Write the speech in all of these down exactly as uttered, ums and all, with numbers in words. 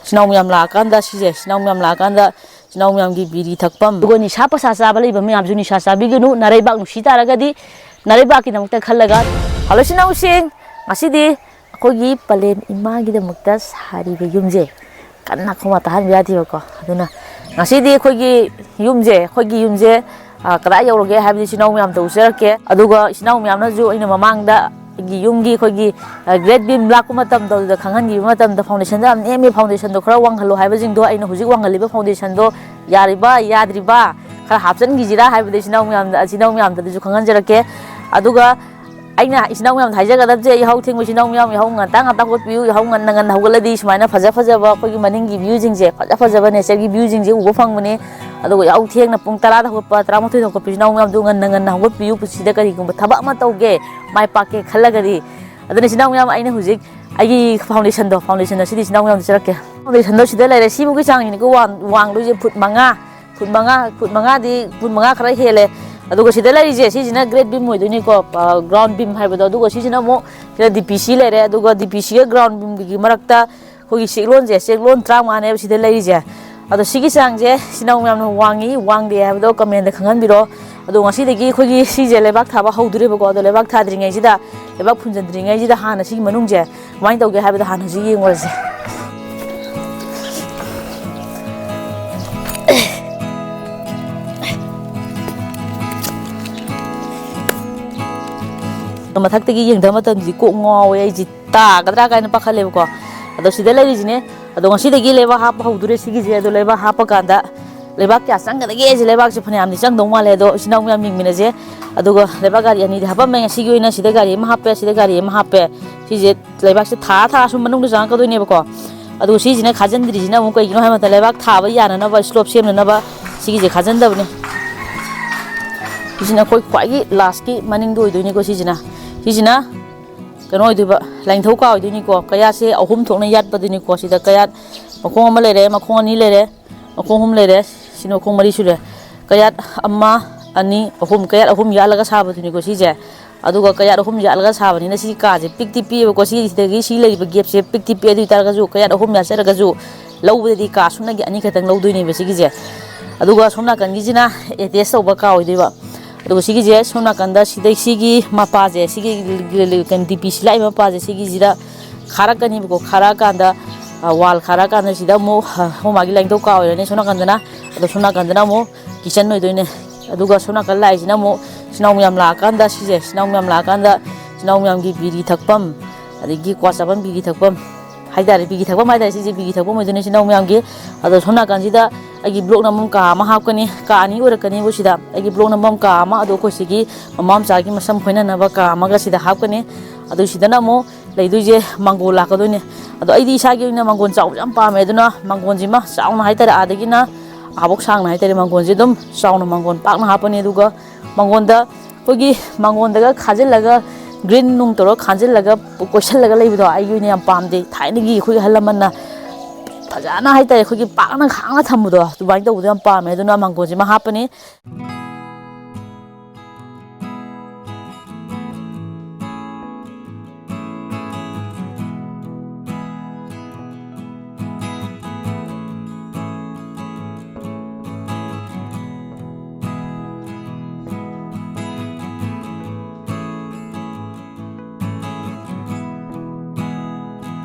ꯏꯆꯤꯟ ꯏꯅꯥꯎ ꯃꯌꯥꯝ ꯂꯥꯛꯑꯀꯥꯟꯗ ꯁꯤꯁꯦ, ꯏꯆꯤꯟ ꯏꯅꯥꯎ ꯃꯌꯥꯝ ꯂꯥꯛꯑꯀꯥꯟꯗ ꯏꯆꯤꯟ ꯏꯅꯥꯎ ꯃꯌꯥꯝꯒꯤ ꯕꯤꯔꯤ ꯊꯛꯐꯝ, ꯑꯗꯨꯒ ꯅꯤꯁꯥ ꯄꯁꯥ ꯆꯥꯕ ꯂꯩꯕ ꯃꯌꯥꯝꯁꯨ ꯅꯤꯁꯥ ꯆꯥꯕꯤꯒꯅꯨ, ꯅꯔꯩꯕꯥꯛ ꯅꯨꯡꯁꯤ ꯇꯥꯔꯒꯗꯤ ꯅꯔꯩꯕꯥꯛꯀꯤꯗꯃꯛꯇ ꯈꯜꯂꯒ꯫ ꯍꯜꯂꯣ ꯏꯆꯤꯟ ꯏꯅꯥꯎꯁꯤꯡ, ꯉꯁꯤꯗꯤ ꯑꯩꯈꯣꯏꯒꯤ ꯄꯂꯦꯝ ꯏꯃꯥꯒꯤꯗꯃꯛꯇ ꯁꯥꯔꯤꯕ ꯌꯨꯝꯁꯦ ꯀꯟꯅ ꯈꯣꯡꯕ ꯇꯥꯍꯟꯕ ꯌꯥꯗꯦꯕꯀꯣ꯫ ꯑꯗꯨꯅ ꯉꯁꯤꯗꯤ ꯑꯩꯈꯣꯏꯒꯤ ꯌꯨꯝꯁꯦ, ꯑꯩꯈꯣꯏꯒꯤ ꯌꯨꯝꯁꯦ, ꯑ, ꯀꯗꯥꯏ ꯌꯧꯔꯒꯦ ꯍꯥꯏꯕꯗꯤ ꯏꯆꯤꯟ ꯏꯅꯥꯎ ꯃꯌꯥꯝꯗ ꯎꯠꯆꯔꯛꯀꯦ꯫ ꯑꯗꯨꯒ ꯏꯆꯤꯟ ꯏꯅꯥꯎ ꯃꯌꯥꯝꯅꯁꯨ ꯑꯩꯅ ꯃꯃꯥꯡꯗ ꯑꯩꯒꯤ ꯌꯨꯝꯒꯤ ꯑꯩꯈꯣꯏꯒꯤ, ꯑ, great beam ꯂꯥꯛꯄ ꯃꯇꯝꯗ, ꯑꯗꯨꯗ ꯈꯪꯍꯟꯈꯤꯕ ꯃꯇꯝꯗ, foundationꯗ ꯌꯥꯝ ꯅꯦꯝꯃꯤ, foundationꯗꯣ ꯈꯔ ꯋꯥꯡꯍꯜꯂꯣ ꯍꯥꯏꯕꯁꯤꯡꯗꯣ ꯑꯩꯅ ꯍꯧꯖꯤꯛ ꯋꯥꯡꯍꯜꯂꯤꯕ foundationꯗꯣ ꯌꯥꯔꯤꯕ ꯌꯥꯗ꯭ꯔꯤꯕ ꯈꯔ ꯍꯥꯞꯆꯤꯟꯈꯤꯁꯤꯔꯥ ꯍꯥꯏꯕꯗꯤ ꯏꯆꯤꯟ ꯏꯅꯥꯎ ꯃꯌꯥꯝꯗ, ꯏꯆꯤꯟ ꯏꯅꯥꯎ ꯃꯌꯥꯝꯗꯁꯨ ꯈꯪꯍꯟꯖꯔꯛꯀꯦ꯫ ꯑꯗꯨꯒ ꯑꯩꯅ ꯏꯆꯤꯟ ꯏꯅꯥꯎ ꯃꯌꯥꯝꯗ ꯍꯥꯏꯖꯒꯗꯕꯁꯦ, ꯌꯥꯍꯧ ꯊꯦꯡꯕ ꯏꯆꯤꯟ ꯏꯅꯥꯎ ꯃꯌꯥꯝ, ꯌꯥꯍꯧ ꯉꯟꯇꯥ ꯉꯟꯇꯥ ꯍꯧꯒꯠꯄꯤꯌꯨ꯫ ꯌꯥꯍꯧ ꯉꯟꯅ ꯉꯟꯅ ꯍꯧꯒꯠꯂꯗꯤ ꯁꯨꯃꯥꯏꯅ ꯐꯖ ꯐꯖꯕ ꯑꯩꯈꯣꯏꯒꯤ ꯃꯅꯤꯡꯒꯤ viewꯁꯤꯡꯁꯦ, ꯐꯖ ꯐꯖꯕ natureꯒꯤ viewꯁꯤꯡꯁꯦ ꯎꯕ ꯐꯪꯕꯅꯦ꯫ ꯑꯗꯨꯒ ꯌꯥꯍꯧ ꯊꯦꯡꯅ ꯄꯨꯡ ꯇꯔꯥꯗ ꯍꯧꯒꯠꯄ, ꯇꯔꯥꯃꯥꯊꯣꯏꯗ ꯍꯧꯒꯠꯄ ꯏꯆꯤꯟ ꯏꯅꯥꯎ ꯃꯌꯥꯝꯗꯨ ꯉꯟꯅ ꯉꯟꯅ ꯍꯧꯒꯠꯄꯤꯌꯨ꯫ ꯄꯨꯟꯁꯤꯗ ꯀꯔꯤꯒꯨꯝꯕ ꯊꯕꯛ ꯑꯃ ꯇꯧꯒꯦ, ꯃꯥꯏ ꯄꯥꯛꯀꯦ ꯈꯜꯂꯒꯗꯤ꯫ ꯑꯗꯨꯅ ꯏꯆꯤꯟ ꯏꯅꯥꯎ ꯃꯌꯥꯝ, ꯑꯩꯅ ꯍꯧꯖꯤꯛ ꯑꯩꯒꯤ foundationꯗꯣ, foundationꯗꯣ ꯁꯤꯗꯤ ꯏꯆꯤꯟ ꯏꯅꯥꯎ ꯃꯌꯥꯝꯗ ꯆꯠꯂꯛꯀꯦ꯫ Foundationꯗꯣ ꯁꯤꯗ ꯂꯩꯔꯦ꯫ ꯁꯤꯕꯨꯒꯤ ꯆꯥꯡꯁꯤꯅꯤꯀꯣ ꯋꯥꯡ-, ꯋꯥꯡꯗꯣꯏꯁꯦ ꯐꯨꯠ ꯃꯉꯥ꯫ ꯐꯨꯠ ꯃꯉꯥ, ꯐꯨꯠ ꯃꯉꯥꯗꯤ, ꯐꯨꯠ ꯃꯉꯥ ꯈꯔ ꯍꯦꯜꯂꯦ꯫ ꯑꯗꯨꯒ ꯁꯤꯗ ꯂꯩꯔꯤꯁꯦ, ꯁꯤꯁꯤꯅ great beam ꯑꯣꯏꯗꯣꯏꯅꯤꯀꯣ, ꯑ, ground beam ꯍꯥꯏꯕꯗꯣ꯫ ꯑꯗꯨꯒ ꯁꯤꯁꯤꯅ ꯑꯃꯨꯛ, ꯁꯤꯗ DPC ꯂꯩꯔꯦ꯫ ꯑꯗꯨꯒ DPCꯒ ground beamꯒꯤ ꯃꯔꯛꯇ ꯑꯩꯈꯣꯏꯒꯤ ꯆꯦꯛꯂꯣꯟꯁꯦ, ꯆꯦꯛꯂꯣꯟ ꯇꯔꯥꯃꯉꯥꯅꯦꯕ ꯁꯤꯗ ꯂꯩꯔꯤꯁꯦ꯫ ꯑꯗꯣ ꯁꯤꯒꯤ ꯆꯥꯡꯁꯦ ꯏꯆꯤꯟ ꯏꯅꯥꯎ ꯃꯌꯥꯝꯅ ꯋꯥꯡꯉꯤ, ꯋꯥꯡꯗꯦ ꯍꯥꯏꯕꯗꯣ commentꯗ ꯈꯪꯍꯟꯕꯤꯔꯣ꯫ ꯑꯗꯣ ꯉꯁꯤꯗꯒꯤ ꯑꯩꯈꯣꯏꯒꯤ ꯁꯤꯁꯦ ꯂꯩꯕꯥꯛ ꯊꯥꯕ ꯍꯧꯗꯣꯔꯦꯕꯀꯣ꯫ ꯑꯗꯣ ꯂꯩꯕꯥꯛ ꯊꯥꯗ꯭ꯔꯤꯉꯩꯁꯤꯗ, ꯂꯩꯕꯥꯛ ꯐꯨꯝꯖꯤꯟꯗ꯭ꯔꯤꯉꯩꯁꯤꯗ ꯍꯥꯟꯅ ꯁꯤꯒꯤ ꯃꯅꯨꯡꯁꯦ ꯀꯃꯥꯏꯅ ꯇꯧꯒꯦ ꯍꯥꯏꯕꯗꯣ ꯍꯥꯟꯅ ꯍꯧꯖꯤꯛ ꯌꯦꯡꯉꯨꯔꯁꯦ꯫ ꯃꯊꯛꯇꯒꯤ ꯌꯦꯡꯊꯕ ꯃꯇꯝꯗꯗꯤ ꯀꯣꯛ ꯉꯥꯎꯋꯦ ꯑꯩꯁꯦ, ꯇꯥꯒꯗ꯭ꯔꯥ ꯀꯥꯏꯅ ꯄꯥꯈꯠꯂꯦꯕꯀꯣ꯫ ꯑꯗꯣ ꯁꯤꯗ ꯂꯩꯔꯤꯁꯤꯅꯦ꯫ ꯑꯗꯣ ꯉꯁꯤꯗꯒꯤ ꯂꯩꯕꯥꯛ ꯍꯥꯞꯄ ꯍꯧꯗꯣꯔꯦ ꯁꯤꯒꯤꯁꯦ꯫ ꯑꯗꯣ ꯂꯩꯕꯥꯛ ꯍꯥꯞꯄ ꯀꯥꯟꯗ ꯂꯩꯕꯥꯛ ꯀꯌꯥ ꯆꯪꯒꯗꯒꯦ? ꯁꯤ ꯂꯩꯕꯥꯛꯁꯦ ꯐꯅꯌꯥꯝꯗꯤ ꯆꯪꯗꯧ ꯃꯥꯜꯂꯦ꯫ ꯑꯗꯣ ꯏꯆꯤꯟ ꯏꯅꯥꯎ ꯃꯌꯥꯝ ꯌꯦꯡꯃꯤꯟꯅꯁꯦ꯫ ꯑꯗꯨꯒ ꯂꯩꯕꯥꯛ ꯒꯥꯔꯤ ꯑꯅꯤꯗꯤ ꯍꯥꯞꯄꯝꯃꯦ꯫ ꯉꯁꯤꯒꯤ ꯑꯣꯏꯅ ꯁꯤꯗ ꯒꯥꯔꯤ ꯑꯃ ꯍꯥꯞꯄꯦ, ꯁꯤꯗ ꯒꯥꯔꯤ ꯑꯃ ꯍꯥꯞꯄꯦ꯫ ꯁꯤꯁꯦ ꯂꯩꯕꯥꯛꯁꯦ ꯊꯥ ꯊꯥ ꯁꯨꯝ ꯃꯅꯨꯡꯗ ꯆꯪꯉꯛꯀꯗꯣꯏꯅꯦꯕꯀꯣ꯫ ꯑꯗꯨꯒ ꯁꯤꯁꯤꯅ ꯈꯥꯖꯤꯟꯗ꯭ꯔꯤꯁꯤꯅ ꯑꯃꯨꯛ ꯀꯩꯒꯤꯅꯣ ꯍꯥꯏꯕ ꯃꯇꯝꯗ, ꯂꯩꯕꯥꯛ ꯊꯥꯕ ꯌꯥꯅꯅꯕ, slope ꯁꯦꯝꯅꯅꯕ ꯁꯤꯒꯤꯁꯦ ꯈꯥꯖꯤꯟꯗꯕꯅꯦ꯫ ꯁꯤꯁꯤꯅ ꯑꯩꯈꯣꯏ ꯈ꯭ꯋꯥꯏꯒꯤ lastꯀꯤ ꯃꯅꯤꯡꯗ ꯑꯣꯏꯗꯣꯏꯅꯤꯀꯣ꯫ ꯁꯤꯁꯤꯅ, ꯁꯤꯁꯤꯅ ꯀꯩꯅꯣ ꯑꯣꯏꯗꯣꯏꯕ, ꯂꯥꯏꯅꯤꯡꯊꯧ ꯀꯥ ꯑꯣꯏꯗꯣꯏꯅꯤꯀꯣ꯫ ꯀꯌꯥꯠꯁꯦ ꯑꯍꯨꯝ ꯊꯣꯛꯅ ꯌꯥꯠꯄꯗꯨꯅꯤꯀꯣ꯫ ꯁꯤꯗ ꯀꯌꯥꯠ ꯃꯈꯣꯡ ꯑꯃ ꯂꯩꯔꯦ, ꯃꯈꯣꯡ ꯑꯅꯤ ꯂꯩꯔꯦ, ꯃꯈꯣꯡ ꯑꯍꯨꯝ ꯂꯩꯔꯦ, ꯁꯤꯅ ꯃꯈꯣꯡ ꯃꯔꯤ ꯁꯨꯔꯦ꯫ ꯀꯌꯥꯠ ꯑꯃ, ꯑꯅꯤ, ꯑꯍꯨꯝ, ꯀꯌꯥꯠ ꯑꯍꯨꯝ ꯌꯥꯜꯂꯒ ꯁꯥꯕꯗꯨꯅꯤꯀꯣ ꯁꯤꯁꯦ꯫ ꯑꯗꯨꯒ ꯀꯌꯥꯠ ꯑꯍꯨꯝ ꯌꯥꯠꯂꯒ ꯁꯥꯕꯅꯤꯅ ꯁꯤ ꯀꯥꯁꯦ ꯄꯤꯛꯇꯤ ꯄꯤꯛꯑꯦꯕꯀꯣ꯫ ꯁꯤꯁꯤꯗꯒꯤ ꯁꯤ ꯂꯩꯔꯤꯕ gapꯁꯦ ꯄꯤꯛꯇꯤ ꯄꯤꯛꯑꯦ꯫ ꯑꯗꯨ ꯑꯣꯏ ꯇꯥꯔꯒꯁꯨ ꯀꯌꯥꯠ ꯑꯍꯨꯝ ꯌꯥꯠꯆꯔꯒꯁꯨ ꯂꯧꯕꯗꯗꯤ ꯀꯥ ꯁꯨꯞꯅꯒꯤ ꯑꯅꯤ ꯈꯛꯇꯪ ꯂꯧꯗꯣꯏꯅꯦꯕ ꯁꯤꯒꯤꯁꯦ꯫ ꯑꯗꯨꯒ ꯁꯣꯝ ꯅꯥꯀꯟꯒꯤꯁꯤꯅ attach ꯇꯧꯕ ꯀꯥ ꯑꯣꯏꯗꯣꯏꯕ꯫ ꯑꯗꯨꯒ ꯁꯤꯒꯤꯁꯦ ꯁꯣꯝ ꯅꯥꯀꯟꯗ ꯁꯤꯗꯩ ꯁꯤꯒꯤ ꯃꯄꯥꯁꯦ, ꯁꯤꯒꯤ ꯀꯩꯅꯣ DP ꯁꯤ ꯂꯥꯛꯏꯕ ꯃꯄꯥꯁꯦ, ꯁꯤꯒꯤꯁꯤꯗ ꯈꯥꯔꯛꯀꯅꯤꯕꯀꯣ꯫ ꯈꯥꯔꯛꯑꯀꯥꯟꯗ, ꯑ, wall ꯈꯥꯔꯛꯑꯀꯥꯟꯗ ꯁꯤꯗ ꯑꯃꯨꯛ, ꯑ, ꯑꯩꯈꯣꯏ ꯃꯥꯒꯤ line ꯇꯧ ꯀꯥ ꯑꯣꯏꯔꯅꯤ꯫ ꯁꯣꯝ ꯅꯥꯀꯟꯗꯅ, ꯑꯗꯣ ꯁꯣꯝ ꯅꯥꯀꯟꯗꯅ ꯑꯃꯨꯛ kitchen ꯑꯣꯏꯗꯣꯏꯅꯦ꯫ ꯑꯗꯨꯒ ꯁꯣꯝ ꯅꯥꯀꯟ ꯂꯥꯛꯏꯁꯤꯅ ꯑꯃꯨꯛ ꯏꯆꯤꯟ ꯏꯅꯥꯎ ꯃꯌꯥꯝ ꯂꯥꯛꯑꯀꯥꯟꯗ ꯁꯤꯁꯦ, ꯏꯆꯤꯟ ꯏꯅꯥꯎ ꯃꯌꯥꯝ ꯂꯥꯛꯑꯀꯥꯟꯗ ꯏꯆꯤꯟ ꯏꯅꯥꯎ ꯃꯌꯥꯝꯒꯤ ꯕꯤꯔꯤ ꯊꯛꯐꯝ, ꯑꯗꯒꯤ ꯀ꯭ꯋꯥ ꯆꯥꯐꯝ, ꯕꯤꯔꯤ ꯊꯛꯐꯝ ꯍꯥꯏꯇꯥꯔꯦ, ꯕꯤꯔꯤ ꯊꯛꯐꯝ ꯍꯥꯏꯇꯥꯔꯦ, ꯁꯤꯁꯦ ꯕꯤꯔꯤ ꯊꯛꯐꯝ ꯑꯣꯏꯗꯣꯏꯅꯦ ꯏꯆꯤꯟ ꯏꯅꯥꯎ ꯃꯌꯥꯝꯒꯤ꯫ ꯑꯗꯣ ꯁꯣꯝ ꯅꯥꯀꯟꯁꯤꯗ ꯑꯩꯒꯤ block ꯅꯝꯐꯝ ꯀꯥ ꯑꯃ ꯍꯥꯞꯀꯅꯤ, ꯀꯥ ꯑꯅꯤ ꯑꯣꯏꯔꯛꯀꯅꯦꯕ ꯁꯤꯗ꯫ ꯑꯩꯒꯤ block ꯅꯝꯐꯝ ꯀꯥ ꯑꯃ, ꯑꯗꯣ ꯑꯩꯈꯣꯏ ꯁꯤꯒꯤ ꯃꯃꯥ ꯃꯆꯥꯒꯤ ꯃꯁꯝ ꯈꯣꯏꯅꯅꯕ ꯀꯥ ꯑꯃꯒ ꯁꯤꯗ ꯍꯥꯞꯀꯅꯤ꯫ ꯑꯗꯨ ꯁꯤꯗꯅ ꯑꯃꯨꯛ ꯂꯩꯗꯣꯏꯁꯦ ꯃꯥꯡꯒꯣꯜ ꯂꯥꯛꯀꯗꯣꯏꯅꯦ꯫ ꯑꯗꯣ ꯑꯩꯗꯤ ꯏꯁꯥꯒꯤ ꯑꯣꯏꯅ ꯃꯥꯡꯒꯣꯜ ꯆꯥꯎꯕꯁꯦ ꯌꯥꯝ ꯄꯥꯝꯃꯦ꯫ ꯑꯗꯨꯅ ꯃꯥꯡꯒꯣꯜꯁꯤꯃ ꯆꯥꯎꯅ ꯍꯥꯏꯇꯥꯔꯦ, ꯑꯥꯗꯒꯤꯅ ꯑꯥꯕꯣꯛ ꯁꯥꯡꯅ ꯍꯥꯏꯇꯥꯔꯦ, ꯃꯥꯡꯒꯣꯜꯁꯦ ꯑꯗꯨꯝ ꯆꯥꯎꯅ ꯃꯥꯡꯒꯣꯜ ꯄꯥꯛꯅ ꯍꯥꯞꯄꯅꯤ꯫ ꯑꯗꯨꯒ ꯃꯥꯡꯒꯣꯜꯗ ꯑꯩꯈꯣꯏꯒꯤ ꯃꯥꯡꯒꯣꯜꯗꯒ ꯈꯥꯖꯤꯜꯂꯒ green ꯅꯨꯡ ꯇꯧꯔꯒ ꯈꯥꯖꯤꯜꯂꯒ ꯀꯣꯏꯁꯤꯜꯂꯒ ꯂꯩꯕꯗꯣ ꯑꯩꯒꯤ ꯑꯣꯏꯅ ꯌꯥꯝ ꯄꯥꯝꯗꯦ꯫ ꯊꯥꯏꯅꯒꯤ ꯑꯩꯈꯣꯏꯒꯤ ꯑꯍꯜ ꯂꯃꯟꯅ ꯐꯖꯅ ꯍꯥꯏꯇꯥꯔꯦ, ꯑꯩꯈꯣꯏꯒꯤ ꯄꯥꯛꯅ ꯈꯥꯡꯅ ꯊꯝꯕꯗꯣ ꯑꯗꯨꯃꯥꯏꯅ ꯇꯧꯕꯗꯣ ꯌꯥꯝ ꯄꯥꯝꯃꯦ꯫ ꯑꯗꯨꯅ ꯃꯥꯡꯒꯣꯜꯁꯤꯃ ꯍꯥꯞꯄꯅꯤ꯫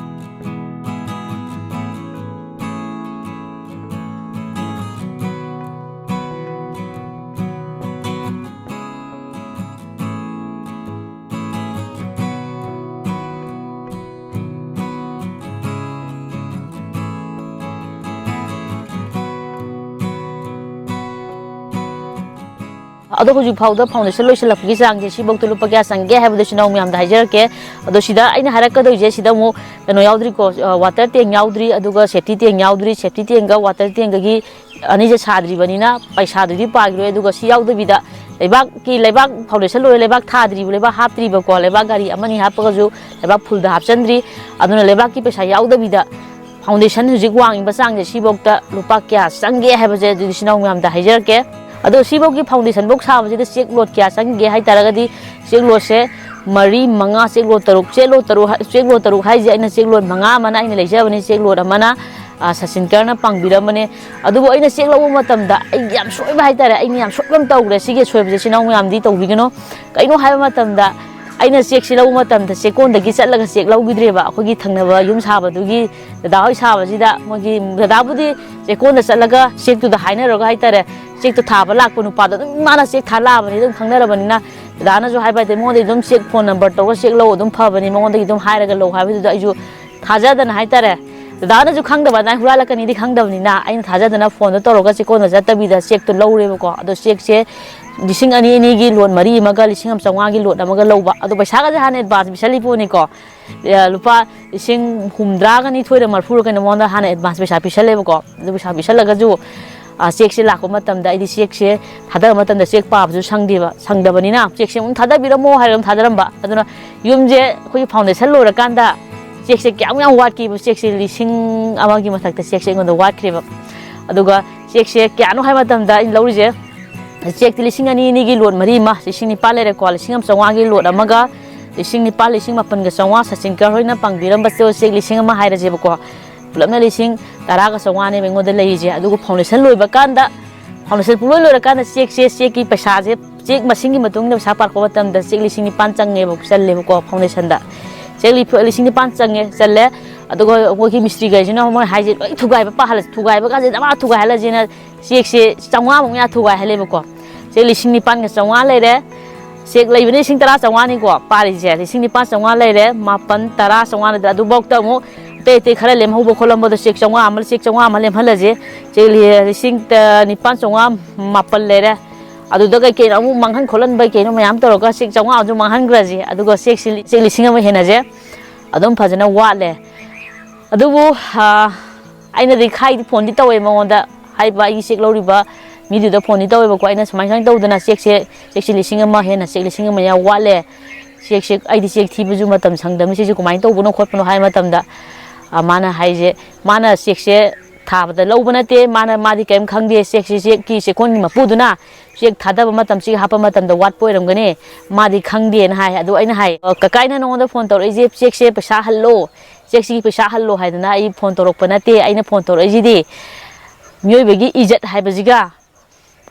ꯑꯗꯣ ꯍꯧꯖꯤꯛ ꯐꯥꯎꯗ foundation ꯂꯣꯏꯁꯤꯜꯂꯛꯄꯒꯤ ꯆꯥꯡꯁꯦ ꯁꯤꯐꯧꯗ ꯂꯨꯄꯥ ꯀꯌꯥ ꯆꯪꯒꯦ ꯍꯥꯏꯕꯗꯣ ꯏꯆꯤꯟ ꯏꯅꯥꯎ ꯃꯌꯥꯝꯗ ꯍꯥꯏꯖꯔꯛꯀꯦ꯫ ꯑꯗꯣ ꯁꯤꯗ ꯑꯩꯅ ꯍꯥꯏꯔꯛꯀꯗꯣꯏꯁꯦ, ꯁꯤꯗ ꯑꯃꯨꯛ ꯀꯩꯅꯣ ꯌꯥꯎꯗ꯭ꯔꯤꯀꯣ, ꯑ, water tank ꯌꯥꯎꯗ꯭ꯔꯤ, ꯑꯗꯨꯒ safety tank ꯌꯥꯎꯗ꯭ꯔꯤ꯫ Safety tankꯒ water tankꯒꯒꯤ ꯑꯅꯤꯁꯦ ꯁꯥꯗ꯭ꯔꯤꯕꯅꯤꯅ ꯄꯩꯁꯥꯗꯨꯗꯤ ꯄꯥꯈꯤꯔꯣꯏ꯫ ꯑꯗꯨꯒ ꯁꯤ ꯌꯥꯎꯗꯕꯤꯗ ꯂꯩꯕꯥꯛꯀꯤ, ꯂꯩꯕꯥꯛ foundation ꯂꯣꯏꯔꯦ, ꯂꯩꯕꯥꯛ ꯊꯥꯗ꯭ꯔꯤꯕ, ꯂꯩꯕꯥꯛ ꯍꯥꯞꯇ꯭ꯔꯤꯕꯀꯣ, ꯂꯩꯕꯥꯛ ꯒꯥꯔꯤ ꯑꯃꯅꯤ ꯍꯥꯞꯄꯒꯁꯨ ꯂꯩꯕꯥꯛ fullꯗ ꯍꯥꯞꯆꯤꯟꯗ꯭ꯔꯤ꯫ ꯑꯗꯨꯅ ꯂꯩꯕꯥꯛꯀꯤ ꯄꯩꯁꯥ ꯌꯥꯎꯗꯕꯤꯗ foundation ꯍꯧꯖꯤꯛ ꯋꯥꯡꯉꯤꯕ ꯆꯥꯡꯁꯦ ꯁꯤꯐꯧꯗ ꯂꯨꯄꯥ ꯀꯌꯥ ꯆꯪꯒꯦ ꯍꯥꯏꯕꯁꯦ ꯑꯗꯨꯗꯤ ꯏꯆꯤꯟ ꯏꯅꯥꯎ ꯃꯌꯥꯝꯗ ꯍꯥꯏꯖꯔꯛꯀꯦ꯫ ꯑꯗꯣ ꯁꯤꯐꯧꯒꯤ foundation ꯐꯧ ꯁꯥꯕꯁꯤꯗ ꯆꯦꯛ load ꯀꯌꯥ ꯆꯪꯒꯦ ꯍꯥꯏ ꯇꯥꯔꯒꯗꯤ ꯆꯦꯛ ꯂꯣꯠꯁꯦ ꯃꯔꯤ, ꯃꯉꯥ, ꯆꯦꯛ ꯂꯣꯠ ꯇꯔꯨꯛ, ꯆꯦꯛ ꯂꯣꯠ ꯇꯔꯨꯛ ꯍꯥꯏ-, ꯆꯦꯛ ꯂꯣꯠ ꯇꯔꯨꯛ ꯍꯥꯏꯁꯦ ꯑꯩꯅ ꯆꯦꯛ ꯂꯣꯠ ꯃꯉꯥ ꯑꯃꯅ ꯑꯩꯅ ꯂꯩꯖꯕꯅꯤ, ꯆꯦꯛ ꯂꯣꯠ ꯑꯃꯅ, ꯑ, ꯁꯆꯤꯟ ꯀꯔꯅ ꯄꯥꯡꯕꯤꯔꯝꯕꯅꯦ꯫ ꯑꯗꯨꯕꯨ ꯑꯩꯅ ꯆꯦꯛ ꯂꯧꯕ ꯃꯇꯝꯗ ꯑꯩ ꯌꯥꯝ ꯁꯣꯏꯕ ꯍꯥꯏꯇꯥꯔꯦ, ꯑꯩꯅ ꯌꯥꯝ ꯁꯣꯏꯕ ꯑꯃ ꯇꯧꯈ꯭ꯔꯦ꯫ ꯁꯤꯒꯤ ꯑꯁꯣꯏꯕꯁꯦ ꯏꯆꯤꯟ ꯏꯅꯥꯎ ꯃꯌꯥꯝꯗꯤ ꯇꯧꯕꯤꯒꯅꯨ꯫ ꯀꯩꯅꯣ ꯍꯥꯏꯕ ꯃꯇꯝꯗ ꯑꯩꯅ ꯆꯦꯛꯁꯦ ꯂꯧꯕ ꯃꯇꯝꯗ ꯆꯦꯛꯀꯣꯟꯗꯒꯤ ꯆꯠꯂꯒ ꯆꯦꯛ ꯂꯧꯈꯤꯗ꯭ꯔꯦꯕ꯫ ꯑꯩꯈꯣꯏꯒꯤ ꯊꯪꯅꯕ ꯌꯨꯝ ꯁꯥꯕꯗꯨꯒꯤ ꯗꯗꯥ ꯍꯣꯏ ꯁꯥꯕꯁꯤꯗ ꯃꯣꯏꯒꯤ ꯗꯗꯥꯕꯨꯗꯤ ꯆꯦꯛꯀꯣꯟꯗ ꯆꯠꯂꯒ ꯆꯦꯛꯇꯨꯗ ꯍꯥꯏꯅꯔꯒ ꯍꯥꯏꯇꯥꯔꯦ, ꯆꯦꯛꯇꯣ ꯊꯥꯕ ꯂꯥꯛꯄ ꯅꯨꯄꯥꯗꯣ ꯑꯗꯨꯝ ꯃꯥꯅ ꯆꯦꯛ ꯊꯥ ꯂꯥꯛꯑꯕꯅꯤ, ꯑꯗꯨꯝ ꯈꯪꯅꯔꯕꯅꯤꯅ꯫ ꯗꯗꯥꯅꯁꯨ ꯍꯥꯏꯕ ꯍꯥꯏꯇꯥꯔꯦ, ꯃꯉꯣꯟꯗꯒꯤ ꯑꯗꯨꯝ ꯆꯦꯛ ꯐꯣꯟ ꯅꯝꯕꯔ ꯇꯧꯔꯒ ꯆꯦꯛ ꯂꯧ, ꯑꯗꯨꯝ ꯐꯕꯅꯤ, ꯃꯉꯣꯟꯗꯒꯤ ꯑꯗꯨꯝ ꯍꯥꯏꯔꯒ ꯂꯧ ꯍꯥꯏꯕꯗꯨꯗ ꯑꯩꯁꯨ ꯊꯥꯖꯗꯅ ꯍꯥꯏꯇꯥꯔꯦ, ꯗꯗꯥꯅꯁꯨ ꯈꯪꯗꯕ ꯑꯗꯨꯃꯥꯏꯅ ꯍꯨꯔꯥꯜꯂꯛꯀꯅꯤꯗꯤ ꯈꯪꯗꯕꯅꯤꯅ ꯑꯩꯅ ꯊꯥꯖꯗꯅ ꯐꯣꯟꯗꯣ ꯇꯧꯔꯒ ꯆꯦꯛꯀꯣꯟꯗ ꯆꯠꯇꯕꯤꯗ ꯆꯦꯛꯇꯣ ꯂꯧꯔꯦꯕꯀꯣ꯫ ꯑꯗꯣ ꯆꯦꯛꯁꯦ ꯂꯤꯁꯤꯡ ꯑꯅꯤ ꯑꯅꯤꯒꯤ ꯂꯣꯠ ꯃꯔꯤ ꯑꯃꯒ ꯂꯤꯁꯤꯡ ꯑꯃ ꯆꯥꯝꯃꯉꯥꯒꯤ ꯂꯣꯠ ꯑꯃꯒ ꯂꯧꯕ꯫ ꯑꯗꯣ ꯄꯩꯁꯥꯒꯁꯦ ꯍꯥꯟꯅ ꯑꯦꯗꯚꯥꯟꯁ ꯄꯤꯁꯜꯂꯤ ꯄꯣꯠꯅꯤꯀꯣ꯫ ꯑꯦ, ꯂꯨꯄꯥ ꯂꯤꯁꯤꯡ ꯍꯨꯝꯗ꯭ꯔꯥꯒ ꯅꯤꯊꯣꯏꯔ ꯃꯔꯤꯐꯨꯔ ꯀꯩꯅꯣ ꯃꯉꯣꯟꯗ ꯍꯥꯟꯅ ꯑꯦꯗꯚꯥꯟꯁ ꯄꯩꯁꯥ ꯄꯤꯁꯜꯂꯦꯕꯀꯣ꯫ ꯑꯗꯨ ꯄꯩꯁꯥ ꯄꯤꯁꯜꯂꯒꯁꯨ, ꯑ, ꯆꯦꯛꯁꯦ ꯂꯥꯛꯄ ꯃꯇꯝꯗ ꯑꯩꯗꯤ ꯆꯦꯛꯁꯦ ꯊꯥꯗꯕ ꯃꯇꯝꯗ ꯆꯦꯛ ꯄꯥꯕꯁꯨ ꯁꯪꯗꯦꯕ, ꯁꯪꯗꯕꯅꯤꯅ ꯆꯦꯛꯁꯦ ꯑꯃꯨꯛ ꯊꯥꯗꯕꯤꯔꯝꯃꯣ ꯍꯥꯏꯔꯒ ꯑꯗꯨꯝ ꯊꯥꯗꯔꯝꯕ꯫ ꯑꯗꯨꯅ ꯌꯨꯝꯁꯦ ꯑꯩꯈꯣꯏꯒꯤ ꯐꯥꯎꯟꯗꯦꯁꯟ ꯂꯣꯏꯔꯀꯥꯟꯗ ꯆꯦꯛꯁꯦ ꯀꯌꯥꯃꯨꯛ ꯌꯥꯝ ꯋꯥꯠꯀꯦꯕꯨ, ꯆꯦꯛꯁꯦ ꯂꯤꯁꯤꯡ ꯑꯃꯒꯤ ꯃꯊꯛꯇ ꯆꯦꯛꯁꯦ ꯑꯩꯉꯣꯟꯗ ꯋꯥꯠꯈ꯭ꯔꯦꯕ꯫ ꯑꯗꯨꯒ ꯆꯦꯛꯁꯦ ꯀꯌꯥꯅꯣ ꯍꯥꯏꯕ ꯃꯇꯝꯗ ꯑꯩꯅ ꯂꯧꯔꯤꯁꯦ, ꯆꯦꯛꯇꯤ ꯂꯤꯁꯤꯡ ꯑꯅꯤ ꯑꯅꯤꯒꯤ ꯂꯣꯠ ꯃꯔꯤ ꯑꯃ, ꯂꯤꯁꯤꯡ ꯅꯤꯄꯥꯟ ꯂꯩꯔꯦꯀꯣ, ꯂꯤꯁꯤꯡ ꯑꯃ ꯆꯥꯝꯃꯉꯥꯒꯤ ꯂꯣꯠ ꯑꯃꯒ, ꯂꯤꯁꯤꯡ ꯅꯤꯄꯥꯟ, ꯂꯤꯁꯤꯡ ꯃꯥꯄꯟꯒ ꯆꯥꯝꯃꯉꯥ ꯁꯆꯤꯟ ꯀꯔ ꯍꯣꯏꯅ ꯄꯥꯡꯕꯤꯔꯝꯕꯁꯦ ꯆꯦꯛ ꯂꯤꯁꯤꯡ ꯑꯃ ꯍꯥꯏꯔꯁꯦꯕꯀꯣ, ꯄꯨꯂꯞꯅ ꯂꯤꯁꯤꯡ ꯇꯔꯥꯒ ꯆꯥꯝꯃꯉꯥꯅꯦꯕ ꯑꯩꯉꯣꯟꯗ ꯂꯩꯔꯤꯁꯦ꯫ ꯑꯗꯨꯒ ꯐꯥꯎꯟꯗꯦꯁꯟ ꯂꯣꯏꯕ ꯀꯥꯟꯗ, ꯐꯥꯎꯟꯗꯦꯁꯟ ꯄꯨꯡꯂꯣꯏ ꯂꯣꯏꯔꯀꯥꯟꯗ ꯆꯦꯛꯁꯦ, ꯆꯦꯛꯀꯤ ꯄꯩꯁꯥꯁꯦ, ꯆꯦꯛ ꯃꯁꯤꯡꯒꯤ ꯃꯇꯨꯡ ꯏꯟꯅ ꯄꯩꯁꯥ ꯄꯥꯔꯛꯄ ꯃꯇꯝꯗ ꯆꯦꯛ ꯂꯤꯁꯤꯡ ꯅꯤꯄꯥꯟ ꯆꯪꯉꯦꯕ, ꯆꯜꯂꯦꯕꯀꯣ ꯐꯥꯎꯟꯗꯦꯁꯟꯗ꯫ ꯆꯦꯛ ꯂꯤ-, ꯂꯤꯁꯤꯡ ꯅꯤꯄꯥꯟ ꯆꯪꯉꯦ, ꯆꯜꯂꯦ꯫ ꯑꯗꯨꯒ ꯑꯩꯈꯣꯏꯒꯤ ꯃꯤꯁꯇ꯭ꯔꯤꯈꯩꯁꯤꯅ ꯃꯣꯏ ꯍꯥꯏꯁꯦ ꯂꯣꯏ ꯊꯨꯒꯥꯏꯕ ꯄꯥꯍꯜꯂꯁꯤ, ꯊꯨꯒꯥꯏꯕ ꯀꯥꯟꯁꯤꯗ ꯑꯃ ꯊꯨꯒꯥꯏꯍꯜꯂꯁꯦꯅ ꯆꯦꯛꯁꯦ ꯆꯥꯝꯃꯉꯥꯃꯨꯛ ꯃꯌꯥ ꯊꯨꯒꯥꯏꯍꯜꯂꯦꯕꯀꯣ꯫ ꯆꯦꯛ ꯂꯤꯁꯤꯡ ꯅꯤꯄꯥꯟꯒ ꯆꯥꯝꯃꯉꯥ ꯂꯩꯔꯦ꯫ ꯆꯦꯛ ꯂꯩꯕꯅ ꯂꯤꯁꯤꯡ ꯇꯔꯥ ꯆꯥꯝꯃꯉꯥꯅꯤꯀꯣ ꯄꯥꯔꯤꯁꯦ꯫ ꯂꯤꯁꯤꯡ ꯅꯤꯄꯥꯟ ꯆꯥꯝꯃꯉꯥ ꯂꯩꯔꯦ, ꯃꯥꯄꯟ, ꯇꯔꯥ ꯆꯥꯝꯃꯉꯥ ꯂꯩꯔꯦ꯫ ꯑꯗꯨꯐꯥꯎꯗ ꯑꯃꯨꯛ ꯑꯇꯩ ꯑꯇꯩ ꯈꯔ ꯂꯦꯝꯍꯧꯕ ꯈꯣꯠꯂꯝꯕꯗꯣ ꯆꯦꯛ ꯆꯥꯝꯃꯉꯥ ꯑꯃ, ꯆꯦꯛ ꯆꯥꯝꯃꯉꯥ ꯑꯃ ꯂꯦꯝꯍꯜꯂꯁꯦ꯫ ꯆꯦꯛ ꯂꯤ-, ꯂꯤꯁꯤꯡ ꯇ-, ꯅꯤꯄꯥꯟ ꯆꯥꯝꯃꯉꯥ ꯃꯥꯄꯟ ꯂꯩꯔꯦ꯫ ꯑꯗꯨꯗ ꯀꯩ ꯀꯩꯅꯣ ꯑꯃꯨꯛ ꯃꯥꯡꯍꯟ ꯈꯣꯠꯍꯟꯕ ꯀꯩꯅꯣ ꯃꯌꯥꯝ ꯇꯧꯔꯒ ꯆꯦꯛ ꯆꯥꯝꯃꯉꯥ ꯑꯃꯁꯨ ꯃꯥꯡꯍꯟꯈ꯭ꯔꯁꯦ꯫ ꯑꯗꯨꯒ ꯆꯦꯛꯁꯤ, ꯆꯦꯛ ꯂꯤꯁꯤꯡ ꯑꯃ ꯍꯦꯟꯅꯁꯦ ꯑꯗꯨꯝ ꯐꯖꯅ ꯋꯥꯠꯂꯦ꯫ ꯑꯗꯨꯕꯨ, ꯑ, ꯑꯩꯅꯗꯤ ꯈꯥꯏꯗꯤ ꯐꯣꯟꯗꯤ ꯇꯧꯋꯦ ꯃꯉꯣꯟꯗ, ꯍꯥꯏꯕ ꯑꯩꯒꯤ ꯆꯦꯛ ꯂꯧꯔꯤꯕ ꯃꯤꯗꯨꯗ ꯐꯣꯟꯗꯤ ꯇꯧꯋꯦꯕꯀꯣ꯫ ꯑꯩꯅ ꯁꯨꯃꯥꯏ ꯁꯨꯃꯥꯏꯅ ꯇꯧꯗꯅ ꯆꯦꯛꯁꯦ, ꯆꯦꯛꯁꯦ ꯂꯤꯁꯤꯡ ꯑꯃ ꯍꯦꯟꯅ, ꯆꯦꯛ ꯂꯤꯁꯤꯡ ꯑꯃ ꯃꯌꯥ ꯋꯥꯠꯂꯦ꯫ ꯆꯦꯛꯁꯦ, ꯑꯩꯗꯤ ꯆꯦꯛ ꯊꯤꯕꯁꯨ ꯃꯇꯝ ꯁꯪꯗꯕꯅꯤ, ꯆꯦꯛꯁꯦ ꯀꯃꯥꯏꯅ ꯇꯧꯕꯅꯣ ꯈꯣꯠꯄꯅꯣ ꯍꯥꯏꯕ ꯃꯇꯝꯗ, ꯑ, ꯃꯥꯅ ꯍꯥꯏꯁꯦ, ꯃꯥꯅ ꯆꯦꯛꯁꯦ ꯊꯥꯕꯗ ꯂꯧꯕ ꯅꯠꯇꯦ꯫ ꯃꯥꯅ, ꯃꯥꯗꯤ ꯀꯔꯤꯝ ꯈꯪꯗꯦ꯫ ꯆꯦꯛꯁꯤ, ꯆꯦꯛꯀꯤ ꯆꯦꯛꯀꯣꯟꯒꯤ ꯃꯄꯨꯗꯨꯅ ꯆꯦꯛ ꯊꯥꯗꯕ ꯃꯇꯝ, ꯆꯦꯛ ꯍꯥꯞꯄ ꯃꯇꯝꯗ ꯋꯥꯠꯄ ꯑꯣꯏꯔꯝꯒꯅꯤ, ꯃꯥꯗꯤ ꯈꯪꯗꯦꯅ ꯍꯥꯏ꯫ ꯑꯗꯨ ꯑꯩꯅ ꯍꯥꯏ, "ꯑ, ꯀꯀꯥꯏꯅ ꯅꯉꯣꯟꯗ ꯐꯣꯟ ꯇꯧꯔꯛꯏꯁꯦ, ꯆꯦꯛꯁꯦ ꯄꯩꯁꯥ ꯍꯜꯂꯣ, ꯆꯦꯛꯁꯤꯒꯤ ꯄꯩꯁꯥ ꯍꯜꯂꯣ ꯍꯥꯏꯗꯅ ꯑꯩ ꯐꯣꯟ ꯇꯧꯔꯛꯄ ꯅꯠꯇꯦ꯫ ꯑꯩꯅ ꯐꯣꯟ ꯇꯧꯔꯛꯏꯁꯤꯗꯤ ꯃꯤꯑꯣꯏꯕꯒꯤ ꯏꯖꯠ ꯍꯥꯏꯕꯁꯤꯒ,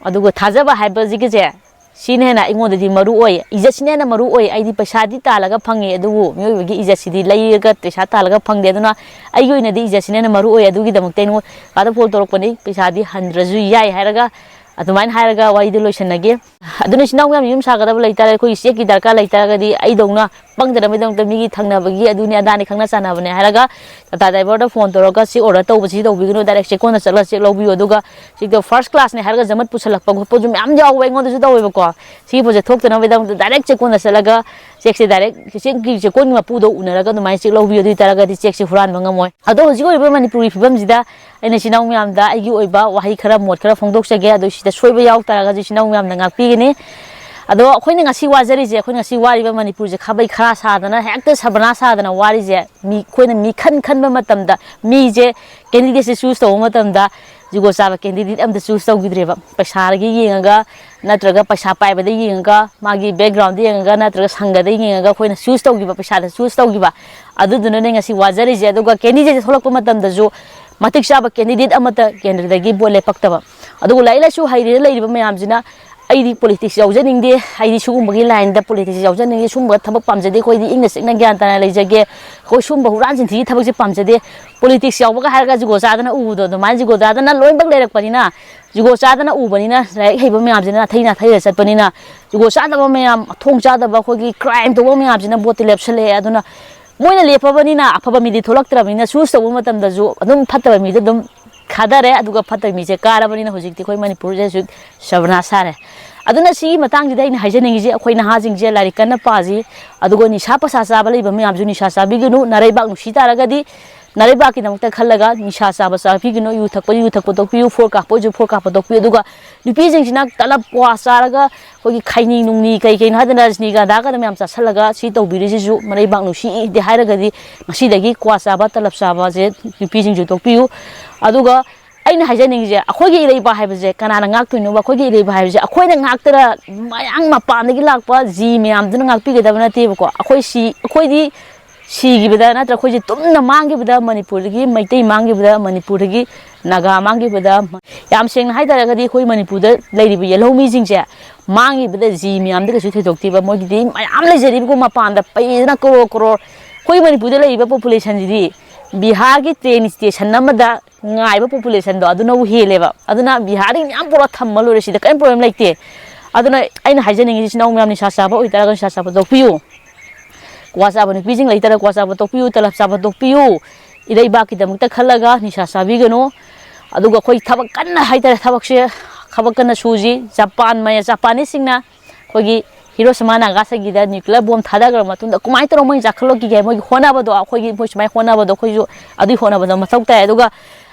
ꯑꯗꯨꯒ ꯊꯥꯖꯕ ꯍꯥꯏꯕꯁꯤꯒꯤꯁꯦ, ꯁꯤꯅ ꯍꯦꯟꯅ ꯑꯩꯉꯣꯟꯗꯗꯤ ꯃꯔꯨ ꯑꯣꯏ꯫ ꯏꯖꯠꯁꯤꯅ ꯍꯦꯟꯅ ꯃꯔꯨ ꯑꯣꯏ꯫ ꯑꯩꯗꯤ ꯄꯩꯁꯥꯗꯤ ꯇꯥꯜꯂꯒ ꯐꯪꯉꯦ, ꯑꯗꯨꯕꯨ ꯃꯤꯑꯣꯏꯕꯒꯤ ꯏꯖꯠꯁꯤꯗꯤ ꯂꯩꯔꯒ ꯄꯩꯁꯥ ꯇꯥꯜꯂꯒ ꯐꯪꯗꯦ꯫ ꯑꯗꯨꯅ ꯑꯩꯒꯤ ꯑꯣꯏꯅꯗꯤ ꯏꯖꯠꯁꯤꯅ ꯍꯦꯟꯅ ꯃꯔꯨ ꯑꯣꯏ꯫ ꯑꯗꯨꯒꯤꯗꯃꯛꯇ ꯑꯩꯉꯣꯟ-, ꯀꯥꯗ ꯐꯣꯟ ꯇꯧꯔꯛꯄꯅꯤ, ꯄꯩꯁꯥꯗꯤ ꯍꯟꯗ꯭ꯔꯁꯨ ꯌꯥꯏ" ꯍꯥꯏꯔꯒ, ꯑꯗꯨꯃꯥꯏꯅ ꯍꯥꯏꯔꯒ ꯋꯥꯔꯤꯗꯣ ꯂꯣꯏꯁꯤꯟꯅꯒꯦ꯫ ꯑꯗꯨꯅ ꯏꯆꯤꯟ ꯏꯅꯥꯎ ꯃꯌꯥꯝ ꯌꯨꯝ ꯁꯥꯒꯗꯕ ꯂꯩꯇꯥꯔꯦ, ꯑꯩꯈꯣꯏꯒꯤ ꯆꯦꯛꯀꯤ ꯗꯔꯀꯥꯔ ꯂꯩꯇꯥꯔꯒꯗꯤ, ꯑꯩꯗꯧꯅ ꯄꯪꯗꯅꯕꯒꯤꯗꯃꯛꯇ ꯃꯤꯒꯤ ꯊꯪꯅꯕꯒꯤ ꯑꯗꯨꯅꯤ ꯑꯗꯥꯅꯤ ꯈꯪꯅ ꯆꯥꯟꯅꯕꯅꯦ ꯍꯥꯏꯔꯒ ꯇꯥꯇꯥ ꯗ꯭ꯔꯥꯏꯚꯔꯗ ꯐꯣꯟ ꯇꯧꯔꯒ ꯆꯦꯛ ꯑꯣꯔꯗꯔ ꯇꯧꯕꯁꯤ ꯇꯧꯕꯤꯒꯅꯨ, ꯗꯥꯏꯔꯦꯛ ꯆꯦꯛꯀꯣꯟꯗ ꯆꯠꯂꯒ ꯆꯦꯛ ꯂꯧꯕꯤꯌꯨ꯫ ꯑꯗꯨꯒ ꯆꯦꯛꯇꯣ ꯐꯥꯔꯁ ꯀ꯭ꯂꯥꯁꯅꯦ ꯍꯥꯏꯔꯒ ꯖꯃꯠ ꯄꯨꯁꯜꯂꯛꯄ ꯈꯣꯠꯄꯁꯨ ꯃꯌꯥꯝ ꯌꯥꯎꯋꯦ, ꯑꯩꯉꯣꯟꯗꯁꯨ ꯇꯧꯋꯦꯕꯀꯣ꯫ ꯁꯤꯒꯤ ꯄꯣꯠꯁꯦ ꯊꯣꯛꯇꯅꯕꯒꯤꯗꯃꯛꯇ ꯗꯥꯏꯔꯦꯛ ꯆꯦꯛꯀꯣꯟꯗ ꯆꯠꯂꯒ ꯆꯦꯛꯁꯦ ꯗꯥꯏꯔꯦꯛ ꯆꯦꯛꯀꯤ ꯆꯦꯛꯀꯣꯟꯒꯤ ꯃꯄꯨꯗꯣ ꯎꯅꯔꯒ ꯑꯗꯨꯃꯥꯏꯅ ꯆꯦꯛ ꯂꯧꯕꯤꯌꯨ꯫ ꯑꯗꯨ ꯑꯣꯏ ꯇꯥꯔꯒꯗꯤ ꯆꯦꯛꯁꯦ ꯍꯨꯔꯥꯟꯕ ꯉꯝꯃꯣꯏ꯫ ꯑꯗꯣ ꯍꯧꯖꯤꯛ ꯑꯣꯏꯔꯤꯕ ꯃꯅꯤꯄꯨꯔꯒꯤ ꯐꯤꯕꯝꯁꯤꯗ ꯑꯩꯅ ꯏꯆꯤꯟ ꯏꯅꯥꯎ ꯃꯌꯥꯝꯗ ꯑꯩꯒꯤ ꯑꯣꯏꯕ ꯋꯥꯍꯩ ꯈꯔ, ꯃꯣꯠ ꯈꯔ ꯐꯣꯡꯗꯣꯛꯆꯒꯦ꯫ ꯑꯗꯣ ꯁꯤꯗ ꯁꯣꯏꯕ ꯌꯥꯎ ꯇꯥꯔꯒꯁꯨ ꯏꯆꯤꯟ ꯏꯅꯥꯎ ꯃꯌꯥꯝꯅ ꯉꯥꯛꯄꯤꯒꯅꯤ꯫ ꯑꯗꯣ ꯑꯩꯈꯣꯏꯅ ꯉꯁꯤ ꯋꯥꯖꯔꯤꯁꯦ, ꯑꯩꯈꯣꯏꯅ ꯉꯁꯤ ꯋꯥꯔꯤꯕ ꯃꯅꯤꯄꯨꯔꯁꯦ ꯈꯥꯕꯩ ꯈꯔꯥ ꯁꯥꯗꯅ ꯍꯦꯛꯇ ꯁꯕꯅꯥ ꯁꯥꯗꯅ ꯋꯥꯔꯤꯁꯦ, ꯃꯤ, ꯑꯩꯈꯣꯏꯅ ꯃꯤ ꯈꯟ ꯈꯟꯕ ꯃꯇꯝꯗ, ꯃꯤꯁꯦ, ꯀꯦꯟꯗꯤꯗꯦꯠꯁꯦ ꯆꯨꯁ ꯇꯧꯕ ꯃꯇꯝꯗ ꯖꯨꯒꯣꯠ ꯆꯥꯕ ꯀꯦꯟꯗꯤꯗꯦꯠ ꯑꯝꯇ ꯆꯨꯁ ꯇꯧꯈꯤꯗ꯭ꯔꯦꯕ꯫ ꯄꯩꯁꯥꯒꯤ ꯌꯦꯡꯉꯒ, ꯅꯠꯇ꯭ꯔꯒ ꯄꯩꯁꯥ ꯄꯥꯏꯕꯗ ꯌꯦꯡꯉꯒ, ꯃꯥꯒꯤ ꯕꯦꯛꯒ꯭ꯔꯥꯎꯟꯗ ꯌꯦꯡꯉꯒ, ꯅꯠꯇ꯭ꯔꯒ ꯁꯪꯒꯗ ꯌꯦꯡꯉꯒ ꯑꯩꯈꯣꯏꯅ ꯆꯨꯁ ꯇꯧꯈꯤꯕ, ꯄꯩꯁꯥꯗ ꯆꯨꯁ ꯇꯧꯈꯤꯕ, ꯑꯗꯨꯗꯨꯅꯅꯦ ꯉꯁꯤ ꯋꯥꯖꯔꯤꯁꯦ꯫ ꯑꯗꯨꯒ ꯀꯦꯟꯗꯤꯗꯦꯠꯁꯦ ꯊꯣꯛꯂꯛꯄ ꯃꯇꯝꯗꯁꯨ ꯃꯇꯤꯛ ꯆꯥꯕ ꯀꯦꯟꯗꯤꯗꯦꯠ ꯑꯃꯠꯇ ꯀꯦꯟꯗ꯭ꯔꯗꯒꯤ ꯚꯣꯠ ꯂꯦꯞꯄꯛꯇꯕ꯫ ꯑꯗꯨꯒ ꯂꯥꯏꯔꯤꯛ ꯂꯥꯏꯁꯨ ꯍꯩꯔꯦꯅ ꯂꯩꯔꯤꯕ ꯃꯌꯥꯝꯁꯤꯅ, "ꯑꯩꯗꯤ ꯄꯣꯂꯤꯇꯤꯛꯁ ꯌꯥꯎꯖꯅꯤꯡꯗꯦ, ꯑꯩꯗꯤ ꯁꯤꯒꯨꯝꯕꯒꯤ ꯂꯥꯏꯟꯗ ꯄꯣꯂꯤꯇꯤꯛꯁ ꯌꯥꯎꯖꯅꯤꯡꯗꯦ, ꯁꯤꯒꯨꯝꯕ ꯊꯕꯛ ꯄꯥꯝꯖꯗꯦ, ꯑꯩꯈꯣꯏꯗꯤ ꯏꯪꯅ ꯆꯤꯛꯅ ꯒ꯭ꯌꯥꯟ ꯇꯥꯅ ꯂꯩꯖꯒꯦ, ꯑꯩꯈꯣꯏ ꯁꯨꯝꯕ ꯍꯨꯔꯥꯟ ꯆꯤꯟꯊꯤꯒꯤ ꯊꯕꯛꯁꯦ ꯄꯥꯝꯖꯗꯦ"꯫ ꯄꯣꯂꯤꯇꯤꯛꯁ ꯌꯥꯎꯕꯒ ꯍꯥꯏꯔꯒ ꯖꯨꯒꯣꯠ ꯆꯥꯗꯅ ꯎꯕꯗꯣ, ꯑꯗꯨꯃꯥꯏꯅ ꯖꯨꯒꯣꯠ ꯆꯥꯗꯅ ꯂꯣꯏꯅꯃꯛ ꯂꯩꯔꯛꯄꯅꯤꯅ, ꯖꯨꯒꯣꯠ ꯆꯥꯗꯅ ꯎꯕꯅꯤꯅ ꯂꯥꯏꯔꯤꯛ ꯍꯩꯕ ꯃꯌꯥꯝꯁꯤꯅ ꯅꯥꯊꯩ ꯅꯥꯊꯩꯗ ꯆꯠꯄꯅꯤꯅ, ꯖꯨꯒꯣꯠ ꯆꯥꯗꯕ ꯃꯌꯥꯝ, ꯊꯣꯡ ꯆꯥꯗꯕ, ꯑꯩꯈꯣꯏꯒꯤ ꯀ꯭ꯔꯥꯏꯝ ꯇꯧꯕ ꯃꯌꯥꯝꯁꯤꯅ ꯚꯣꯠꯇꯤ ꯂꯦꯞꯁꯜꯂꯛꯑꯦ꯫ ꯑꯗꯨꯅ ꯃꯣꯏꯅ ꯂꯦꯞꯄꯕꯅꯤꯅ ꯑꯐꯕ ꯃꯤꯗꯤ ꯊꯣꯛꯂꯛꯇ꯭ꯔꯕꯅꯤꯅ, ꯆꯨꯁ ꯇꯧꯕ ꯃꯇꯝꯗꯁꯨ ꯑꯗꯨꯝ ꯐꯠꯇꯕ ꯃꯤꯗ ꯑꯗꯨꯝ ꯈꯥꯗꯔꯦ꯫ ꯑꯗꯨꯒ ꯐꯠꯇꯕ ꯃꯤꯁꯦ ꯀꯥꯔꯕꯅꯤꯅ ꯍꯧꯖꯤꯛꯇꯤ ꯑꯩꯈꯣꯏ ꯃꯅꯤꯄꯨꯔꯁꯦ ꯍꯧꯖꯤꯛ ꯁꯕꯅꯥꯁ ꯁꯥꯔꯦ꯫ ꯑꯗꯨꯅ ꯁꯤꯒꯤ ꯃꯇꯥꯡꯁꯤꯗ ꯑꯩꯅ ꯍꯥꯏꯖꯅꯤꯡꯉꯤꯁꯦ, ꯑꯩꯈꯣꯏ ꯅꯍꯥꯁꯤꯡꯁꯦ ꯂꯥꯏꯔꯤꯛ ꯀꯟꯅ ꯄꯥꯁꯤ, ꯑꯗꯨꯒ ꯅꯤꯁꯥ ꯄꯁꯥ ꯆꯥꯕ ꯂꯩꯕ ꯃꯌꯥꯝꯁꯨ ꯅꯤꯁꯥ ꯆꯥꯕꯤꯒꯅꯨ꯫ ꯅꯔꯩꯕꯥꯛ ꯅꯨꯡꯁꯤ ꯇꯥꯔꯒꯗꯤ ꯅꯥꯔꯩꯕꯥꯛꯀꯤꯗꯃꯛꯇ ꯈꯜꯂꯒ ꯅꯤꯁꯥ ꯆꯥꯕ ꯆꯥꯕꯤꯒꯅꯨ, ꯌꯨ ꯊꯛꯄ ꯌꯨ ꯊꯛꯄ ꯇꯣꯛꯄꯤꯌꯨ, ꯐꯣꯔ ꯀꯥꯞꯄ ꯑꯣꯏꯔꯁꯨ ꯐꯣꯔ ꯀꯥꯞꯄ ꯇꯣꯛꯄꯤꯌꯨ꯫ ꯑꯗꯨꯒ ꯅꯨꯄꯤꯁꯤꯡꯁꯤꯅ ꯇꯂꯞ ꯀ꯭ꯋꯥ ꯆꯥꯔꯒ ꯑꯩꯈꯣꯏꯒꯤ ꯈꯩꯅꯤ ꯅꯨꯡꯅꯤ ꯀꯩ ꯀꯩꯅꯣ ꯍꯥꯏꯗꯅ ꯔꯖꯅꯤꯒꯟꯙꯥꯒꯗ ꯃꯌꯥꯝ ꯆꯥꯁꯤꯜꯂꯒ ꯁꯤ ꯇꯧꯕꯤꯔꯤꯁꯤꯁꯨ ꯃꯔꯩꯕꯥꯛ ꯅꯨꯡꯁꯤꯗꯦ ꯍꯥꯏꯔꯒꯗꯤ ꯉꯁꯤꯗꯒꯤ ꯀ꯭ꯋꯥ ꯆꯥꯕ ꯇꯂꯞ ꯆꯥꯕꯁꯦ ꯅꯨꯄꯤꯁꯤꯡꯁꯨ ꯇꯣꯛꯄꯤꯌꯨ꯫ ꯑꯗꯨꯒ ꯑꯩꯅ ꯍꯥꯏꯖꯅꯤꯡꯉꯤꯁꯦ, ꯑꯩꯈꯣꯏꯒꯤ ꯏꯔꯩꯕꯥꯛ ꯍꯥꯏꯕꯁꯦ ꯀꯅꯥꯅ ꯉꯥꯛꯇꯣꯏꯅꯣꯕ? ꯑꯩꯈꯣꯏꯒꯤ ꯏꯔꯩꯕꯥꯛ ꯍꯥꯏꯕꯁꯦ ꯑꯩꯈꯣꯏꯅ ꯉꯥꯛꯇꯅ, ꯃꯌꯥꯝ ꯃꯄꯥꯟꯗꯒꯤ ꯂꯥꯛꯄ ꯖꯤ ꯃꯌꯥꯝꯗꯨꯅ ꯉꯥꯛꯄꯤꯒꯗꯕ ꯅꯠꯇꯦꯕꯀꯣ꯫ ꯑꯩꯈꯣꯏ ꯁꯤ, ꯑꯩꯈꯣꯏꯗꯤ ꯁꯤꯈꯤꯕꯗ ꯅꯠꯇ꯭ꯔ ꯑꯩꯈꯣꯏꯁꯦ ꯇꯨꯝꯅ ꯃꯥꯡꯈꯤꯕꯗ, ꯃꯅꯤꯄꯨꯔꯗꯒꯤ ꯃꯩꯇꯩ ꯃꯥꯡꯈꯤꯕꯗ, ꯃꯅꯤꯄꯨꯔꯗꯒꯤ ꯅꯥꯒꯥ ꯃꯥꯡꯈꯤꯕꯗ, ꯌꯥꯝ ꯁꯦꯡꯅ ꯍꯥꯏꯇꯥꯔꯒꯗꯤ ꯑꯩꯈꯣꯏ ꯃꯅꯤꯄꯨꯔꯗ ꯂꯩꯔꯤꯕ ꯌꯦꯜꯍꯧꯃꯤꯁꯤꯡꯁꯦ ꯃꯥꯡꯈꯤꯕꯗ ꯖꯤ ꯃꯌꯥꯝꯗ ꯀꯩꯁꯨ ꯊꯣꯏꯗꯣꯛꯇꯦꯕ꯫ ꯃꯣꯏꯒꯤꯗꯤ ꯃꯌꯥꯝ ꯂꯩꯖꯔꯤꯕꯀꯣ, ꯃꯄꯥꯟꯗ ꯄꯩꯗꯅ ꯀꯔꯣꯔ ꯀꯔꯣꯔ꯫ ꯑꯩꯈꯣꯏ ꯃꯅꯤꯄꯨꯔꯗ ꯂꯩꯔꯤꯕ ꯄꯣꯄꯨꯂꯦꯁꯟꯁꯤꯗꯤ ꯕꯤꯍꯥꯔꯒꯤ ꯇ꯭ꯔꯦꯟ ꯁ꯭ꯇꯦꯁꯟ ꯑꯃꯗ ꯉꯥꯏꯕ ꯄꯣꯄꯨꯂꯦꯁꯟꯗꯣ ꯑꯗꯨꯅꯕꯨ ꯍꯦꯜꯂꯦꯕ꯫ ꯑꯗꯨꯅ ꯕꯤꯍꯥꯔꯗꯒꯤ ꯃꯌꯥꯝ ꯄꯨꯔꯛꯑ ꯊꯝꯃ ꯂꯣꯏꯔꯦ, ꯁꯤꯗ ꯀꯔꯤꯝ ꯄ꯭ꯔꯣꯕ꯭ꯂꯦꯝ ꯂꯩꯇꯦ꯫ ꯑꯗꯨꯅ ꯑꯩꯅ ꯍꯥꯏꯖꯅꯤꯡꯉꯤꯁꯤ, ꯏꯆꯤꯟ ꯏꯅꯥꯎ ꯃꯌꯥꯝ, ꯅꯤꯁꯥ ꯆꯥꯕ ꯑꯣꯏꯇꯥꯔꯒ ꯅꯤꯁꯥ ꯆꯥꯕ ꯇꯣꯛꯄꯤꯌꯨ, ꯀ꯭ꯋꯥ ꯆꯥꯕ ꯅꯨꯄꯤꯁꯤꯡ ꯂꯩꯇꯥꯔꯒ ꯀ꯭ꯋꯥ ꯆꯥꯕ ꯇꯣꯛꯄꯤꯌꯨ, ꯇꯂꯞ ꯆꯥꯕ ꯇꯣꯛꯄꯤꯌꯨ, ꯏꯔꯩꯕꯥꯛꯀꯤꯗꯃꯛꯇ ꯈꯜꯂꯒ ꯅꯤꯁꯥ ꯆꯥꯕꯤꯒꯅꯨ꯫ ꯑꯗꯨꯒ ꯑꯩꯈꯣꯏ ꯊꯕꯛ ꯀꯟꯅ ꯍꯥꯏꯇꯥꯔꯦ, ꯊꯕꯛꯁꯦ ꯊꯕꯛ ꯀꯟꯅ ꯁꯨꯁꯤ꯫ ꯖꯄꯥꯟ ꯃꯌꯥ-, ꯖꯄꯥꯅꯤꯁꯁꯤꯡꯅ ꯑꯩꯈꯣꯏꯒꯤ ꯍꯤꯔꯣꯁꯤꯃꯥ ꯅꯥꯒꯥꯁꯥꯀꯤꯗ ꯅ꯭ꯌꯨꯀ꯭ꯂꯤꯌꯔ ꯕꯣꯝ ꯊꯥꯗꯈ꯭ꯔꯕ ꯃꯇꯨꯡꯗ ꯀꯃꯥꯏꯅ ꯇꯧꯔꯒ ꯃꯣꯏꯅ ꯆꯥꯛꯈꯠꯂꯛꯈꯤꯒꯦ, ꯃꯣꯏꯒꯤ ꯍꯣꯠꯅꯕꯗꯣ, ꯑꯩꯈꯣꯏꯒꯤ ꯃꯣꯏ ꯁꯨꯃꯥꯏꯅ ꯍꯣꯠꯅꯕꯗꯣ ꯑꯩꯈꯣꯏꯁꯨ ꯑꯗꯨꯒꯤ ꯍꯣꯠꯅꯕꯗꯣ ꯃꯊꯧ ꯇꯥꯏ꯫ ꯑꯗꯨꯒ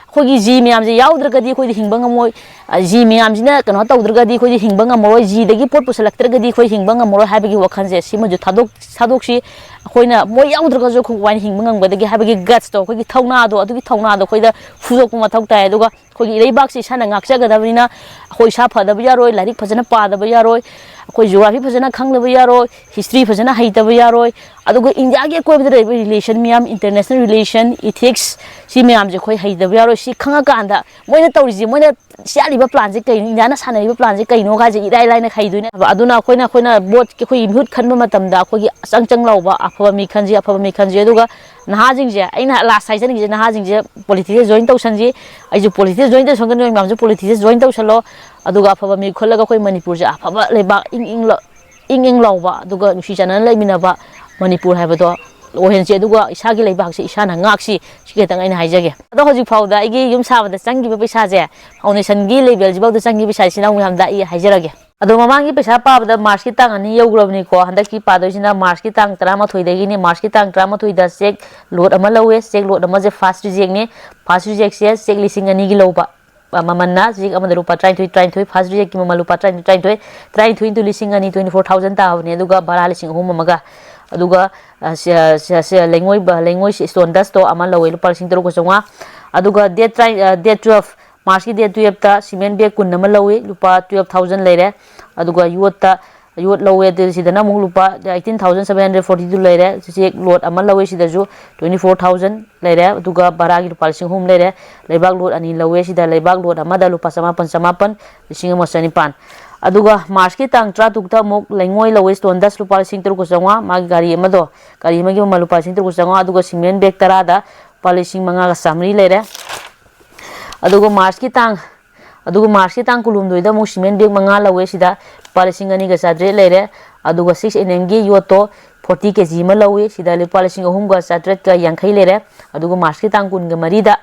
ꯑꯩꯈꯣꯏꯒꯤ ꯖꯤ ꯃꯌꯥꯝꯁꯦ ꯌꯥꯎꯗ꯭ꯔꯒꯗꯤ ꯑꯩꯈꯣꯏꯗꯤ ꯍꯤꯡꯕ ꯉꯝꯃꯣꯏ꯫ ꯑ, ꯖꯤ ꯃꯌꯥꯝꯁꯤꯅ ꯀꯩꯅꯣ ꯇꯧꯗ꯭ꯔꯒꯗꯤ ꯑꯩꯈꯣꯏꯗꯤ ꯍꯤꯡꯕ ꯉꯝꯃꯔꯣꯏ, ꯖꯤꯗꯒꯤ ꯄꯣꯠ ꯄꯨꯁꯜꯂꯛꯇ꯭ꯔꯒꯗꯤ ꯑꯩꯈꯣꯏ ꯍꯤꯡꯕ ꯉꯝꯃꯔꯣꯏ ꯍꯥꯏꯕꯒꯤ ꯋꯥꯈꯜꯁꯦ ꯁꯤꯃꯁꯨ ꯊꯥꯗꯣꯛ-, ꯊꯥꯗꯣꯛꯁꯤ꯫ ꯑꯩꯈꯣꯏꯅ ꯃꯣꯏ ꯌꯥꯎꯗ꯭ꯔꯒꯁꯨ ꯑꯩꯈꯣꯏ ꯀꯃꯥꯏꯅ ꯍꯤꯡꯕ ꯉꯝꯒꯗꯒꯦ ꯍꯥꯏꯕꯒꯤ ꯒꯠꯁꯇꯣ, ꯑꯩꯈꯣꯏꯒꯤ ꯊꯧꯅꯥꯗꯣ, ꯑꯗꯨꯒꯤ ꯊꯧꯅꯥꯗꯣ ꯑꯩꯈꯣꯏꯗ ꯐꯨꯗꯣꯛꯄ ꯃꯊꯧ ꯇꯥꯏ꯫ ꯑꯗꯨꯒ ꯑꯩꯈꯣꯏꯒꯤ ꯏꯔꯩꯕꯥꯛꯁꯤ ꯏꯁꯥꯅ ꯉꯥꯛꯆꯒꯗꯕꯅꯤꯅ ꯑꯩꯈꯣꯏ ꯏꯁꯥ ꯐꯗꯕ ꯌꯥꯔꯣꯏ, ꯂꯥꯏꯔꯤꯛ ꯐꯖꯅ ꯄꯥꯗꯕ ꯌꯥꯔꯣꯏ, ꯑꯩꯈꯣꯏ ꯖꯤꯑꯣꯒ꯭ꯔꯥꯐꯤ ꯐꯖꯅ ꯈꯪꯗꯕ ꯌꯥꯔꯣꯏ, ꯍꯤꯁꯇ꯭ꯔꯤ ꯐꯖꯅ ꯍꯩꯇꯕ ꯌꯥꯔꯣꯏ꯫ ꯑꯗꯨꯒ ꯏꯟꯗꯤꯌꯥꯒꯤ ꯑꯀꯣꯏꯕꯗ ꯂꯩꯔꯤꯕ ꯔꯤꯂꯦꯁꯟ ꯃꯌꯥꯝ, ꯏꯟꯇꯔꯅꯦꯁꯅꯦꯜ ꯔꯤꯂꯦꯁꯟ, ꯏꯊꯤꯛꯁ, ꯁꯤ ꯃꯌꯥꯝꯁꯦ ꯑꯩꯈꯣꯏ ꯍꯩꯇꯕ ꯌꯥꯔꯣꯏ꯫ ꯁꯤ ꯈꯪꯉꯀꯥꯟꯗ ꯃꯣꯏꯅ ꯇꯧꯔꯤꯁꯤ, ꯃꯣꯏꯅ ꯁꯦꯠꯂꯤꯕ ꯄ꯭ꯂꯥꯟꯁꯦ ꯀꯩꯅꯣ, ꯏꯟꯗꯤꯌꯥꯅ ꯁꯥꯟꯅꯔꯤꯕ ꯄ꯭ꯂꯥꯟꯁꯦ ꯀꯩꯅꯣ ꯍꯥꯏꯁꯦ ꯏꯔꯥꯏ ꯂꯥꯏꯅ ꯍꯩꯗꯣꯏꯅꯦꯕ꯫ ꯑꯗꯨꯅ ꯑꯩꯈꯣꯏꯅ, ꯑꯩꯈꯣꯏꯅ ꯚꯣꯠꯀꯤ ꯑꯩꯈꯣꯏꯒꯤ ꯃꯤꯍꯨꯠ ꯈꯟꯕ ꯃꯇꯝꯗ ꯑꯩꯈꯣꯏꯒꯤ ꯑꯆꯪ ꯆꯪ ꯂꯥꯎꯕ ꯑꯐꯕ ꯃꯤ ꯈꯟꯁꯤ, ꯑꯐꯕ ꯃꯤ ꯈꯟꯁꯤ꯫ ꯑꯗꯨꯒ ꯅꯍꯥꯁꯤꯡꯁꯦ, ꯑꯩꯅ ꯂꯥꯁ ꯍꯥꯏꯖꯅꯤꯡꯉꯤꯁꯦ, ꯅꯍꯥꯁꯤꯡꯁꯦ ꯄꯣꯂꯤꯇꯤꯛꯁꯇ ꯖꯣꯏꯟ ꯇꯧꯁꯟꯁꯤ꯫ ꯑꯩꯁꯨ ꯄꯣꯂꯤꯇꯤꯛꯁꯇ ꯖꯣꯏꯟ ꯇꯧꯁꯟꯒꯅꯤ, ꯅꯣꯏ ꯃꯌꯥꯝꯁꯨ ꯄꯣꯂꯤꯇꯤꯛꯁꯇ ꯖꯣꯏꯟ ꯇꯧꯁꯜꯂꯣ꯫ ꯑꯗꯨꯒ ꯑꯐꯕ ꯃꯤ ꯈꯜꯂꯒ ꯑꯩꯈꯣꯏ ꯃꯅꯤꯄꯨꯔꯁꯦ ꯑꯐꯕ ꯂꯩꯕꯥꯛ, ꯏꯪ ꯏꯪ ꯂ-, ꯏꯪ ꯏꯪ ꯂꯥꯎꯕ, ꯑꯗꯨꯒ ꯅꯨꯡꯁꯤ ꯆꯥꯟꯅꯅ ꯂꯩꯃꯤꯟꯅꯕ ꯃꯅꯤꯄꯨꯔ ꯍꯥꯏꯕꯗꯣ ꯑꯣꯏꯍꯟꯁꯤ, ꯑꯗꯨꯒ ꯏꯁꯥꯒꯤ ꯂꯩꯕꯥꯛꯁꯤ ꯏꯁꯥꯅ ꯉꯥꯛꯁꯤ꯫ ꯁꯤ ꯈꯛꯇꯪ ꯑꯩꯅ ꯍꯥꯏꯖꯒꯦ꯫ ꯑꯗꯣ ꯍꯧꯖꯤꯛ ꯐꯥꯎꯗ ꯑꯩꯒꯤ ꯌꯨꯝ ꯁꯥꯕꯗ ꯆꯪꯈꯤꯕ ꯄꯩꯁꯥꯁꯦ, ꯐꯥꯎꯟꯗꯦꯁꯟꯒꯤ ꯂꯦꯚꯦꯜꯁꯤꯐꯥꯎꯗ ꯆꯪꯈꯤꯕ ꯄꯩꯁꯥꯁꯦ ꯏꯆꯤꯟ ꯏꯅꯥꯎ ꯃꯌꯥꯝꯗ ꯑꯩ ꯍꯥꯏꯖꯔꯒꯦ꯫ ꯑꯗꯣ ꯃꯃꯥꯡꯒꯤ ꯄꯩꯁꯥ ꯄꯥꯕꯗ ꯃꯥꯔꯁꯀꯤ ꯇꯥꯡ ꯑꯅꯤ ꯌꯧꯈ꯭ꯔꯕꯅꯤꯀꯣ꯫ ꯍꯟꯗꯛꯀꯤ ꯄꯥꯗꯣꯏꯁꯤꯅ ꯃꯥꯔꯁꯀꯤ ꯇꯥꯡ ꯇꯔꯥꯃꯥꯊꯣꯏꯗꯒꯤꯅꯤ꯫ ꯃꯥꯔꯁꯀꯤ ꯇꯥꯡ ꯇꯔꯥꯃꯥꯊꯣꯏꯗ ꯆꯦꯛ ꯂꯣꯠ ꯑꯃ ꯂꯧꯋꯦ꯫ ꯆꯦꯛ ꯂꯣꯠ ꯑꯃꯁꯦ ꯐꯥꯔꯁ ꯔꯤꯖꯦꯛꯅꯤ꯫ ꯐꯥꯔꯁ ꯔꯤꯖꯦꯛꯁꯦ ꯆꯦꯛ ꯂꯤꯁꯤꯡ ꯑꯅꯤꯒꯤ ꯂꯧꯕ꯫ ꯑ, ꯃꯃꯜꯅ ꯆꯦꯛ ꯑꯃꯗ ꯂꯨꯄꯥ ꯇꯔꯥꯅꯤꯊꯣꯏ, ꯇꯔꯥꯅꯤꯊꯣꯏ, ꯐꯥꯔꯁ ꯔꯤꯖꯦꯛꯀꯤ ꯃꯃꯜ ꯂꯨꯄꯥ ꯇꯔꯥꯅꯤꯊꯣꯏ, ꯇꯔꯥꯅꯤꯊꯣꯏ, ꯇꯔꯥꯅꯤꯊꯣꯏ into ꯂꯤꯁꯤꯡ ꯑꯅꯤ, twenty four thousand ꯇꯥꯕꯅꯦ꯫ ꯑꯗꯨꯒ ꯚꯔꯥ ꯂꯤꯁꯤꯡ ꯑꯍꯨꯝ ꯑꯃꯒ, ꯑꯗꯨꯒ, ꯑ, ꯁꯤ-, ꯑ, ꯁꯤ-, ꯁꯤ-, ꯂꯩꯉꯣꯏ, ꯂꯩꯉꯣꯏ stone dustꯇꯣ ꯑꯃ ꯂꯧꯋꯦ, ꯂꯨꯄꯥ ꯂꯤꯁꯤꯡ ꯇꯔꯨꯛꯀ ꯆꯥꯝꯃꯉꯥ꯫ ꯑꯗꯨꯒ date ꯇꯔꯥ-, ꯑ, date twelve, ꯃꯥꯔꯁꯀꯤ date twelveꯇ cement bag ꯀꯨꯟ ꯑꯃ ꯂꯧꯋꯤ, ꯂꯨꯄꯥ twelve thousand ꯂꯩꯔꯦ꯫ ꯑꯗꯨꯒ ꯌꯣꯠꯇ, ꯌꯣꯠ ꯂꯧꯋꯦ, ꯑꯗꯨ ꯁꯤꯗꯅ ꯑꯃꯨꯛ ꯂꯨꯄꯥ eighteen thousand seven hundred forty two ꯂꯩꯔꯦ꯫ ꯆꯦꯛ ꯂꯣꯠ ꯑꯃ ꯂꯧꯋꯤ, ꯁꯤꯗꯁꯨ twenty four thousand ꯂꯩꯔꯦ꯫ ꯑꯗꯨꯒ ꯚꯔꯥꯒꯤ ꯂꯨꯄꯥ ꯂꯤꯁꯤꯡ ꯑꯍꯨꯝ ꯂꯩꯔꯦ꯫ ꯂꯩꯕꯥꯛ ꯂꯣꯠ ꯑꯅꯤ ꯂꯧꯋꯦ, ꯁꯤꯗ ꯂꯩꯕꯥꯛ ꯂꯣꯠ ꯑꯃꯗ ꯂꯨꯄꯥ ꯆꯃꯥꯄꯟ, ꯆꯃꯥꯄꯟ, ꯂꯤꯁꯤꯡ ꯑꯃ ꯆꯅꯤꯄꯥꯟ꯫ ꯑꯗꯨꯒ ꯃꯥꯔꯁꯀꯤ ꯇꯥꯡ ꯇꯔꯥꯇꯔꯨꯛꯇ ꯑꯃꯨꯛ ꯂꯩꯉꯣꯏ ꯂꯧꯋꯦ, stone dust ꯂꯨꯄꯥ ꯂꯤꯁꯤꯡ ꯇꯔꯨꯛꯀ ꯆꯥꯝꯃꯉꯥ, ꯃꯥꯒꯤ ꯒꯥꯔꯤ ꯑꯃꯗꯣ, ꯒꯥꯔꯤ ꯑꯃꯒꯤ ꯃꯃꯜ ꯂꯨꯄꯥ ꯂꯤꯁꯤꯡ ꯇꯔꯨꯛꯀ ꯆꯥꯝꯃꯉꯥ, ꯑꯗꯨꯒ cement bag ꯇꯔꯥꯗ ꯂꯨꯄꯥ ꯂꯤꯁꯤꯡ ꯃꯉꯥꯒ ꯆꯥꯝꯃꯔꯤ ꯂꯩꯔꯦ꯫ ꯑꯗꯨꯒ ꯃꯥꯔꯁꯀꯤ ꯇꯥꯡ, ꯑꯗꯨꯒ ꯃꯥꯔꯁꯀꯤ ꯇꯥꯡ ꯀꯨꯟꯍꯨꯝꯗꯣꯏꯗ ꯑꯃꯨꯛ cement bag ꯃꯉꯥ ꯂꯧꯋꯦ, ꯁꯤꯗ ꯂꯨꯄꯥ ꯂꯤꯁꯤꯡ ꯑꯅꯤꯒ ꯆꯥꯇ꯭ꯔꯦꯠ ꯂꯩꯔꯦ꯫ ꯑꯗꯨꯒ six M Mꯒꯤ ꯌꯣꯠꯇꯣ forty K G ꯑꯃ ꯂꯧꯋꯤ, ꯁꯤꯗ ꯂꯨꯄꯥ ꯂꯤꯁꯤꯡ ꯑꯍꯨꯝꯒ ꯆꯥꯇ꯭ꯔꯦꯠꯀ ꯌꯥꯡꯈꯩ ꯂꯩꯔꯦ꯫ ꯑꯗꯨꯒ ꯃꯥꯔꯁꯀꯤ ꯇꯥꯡ ꯀꯨꯟꯒ ꯃꯔꯤꯗ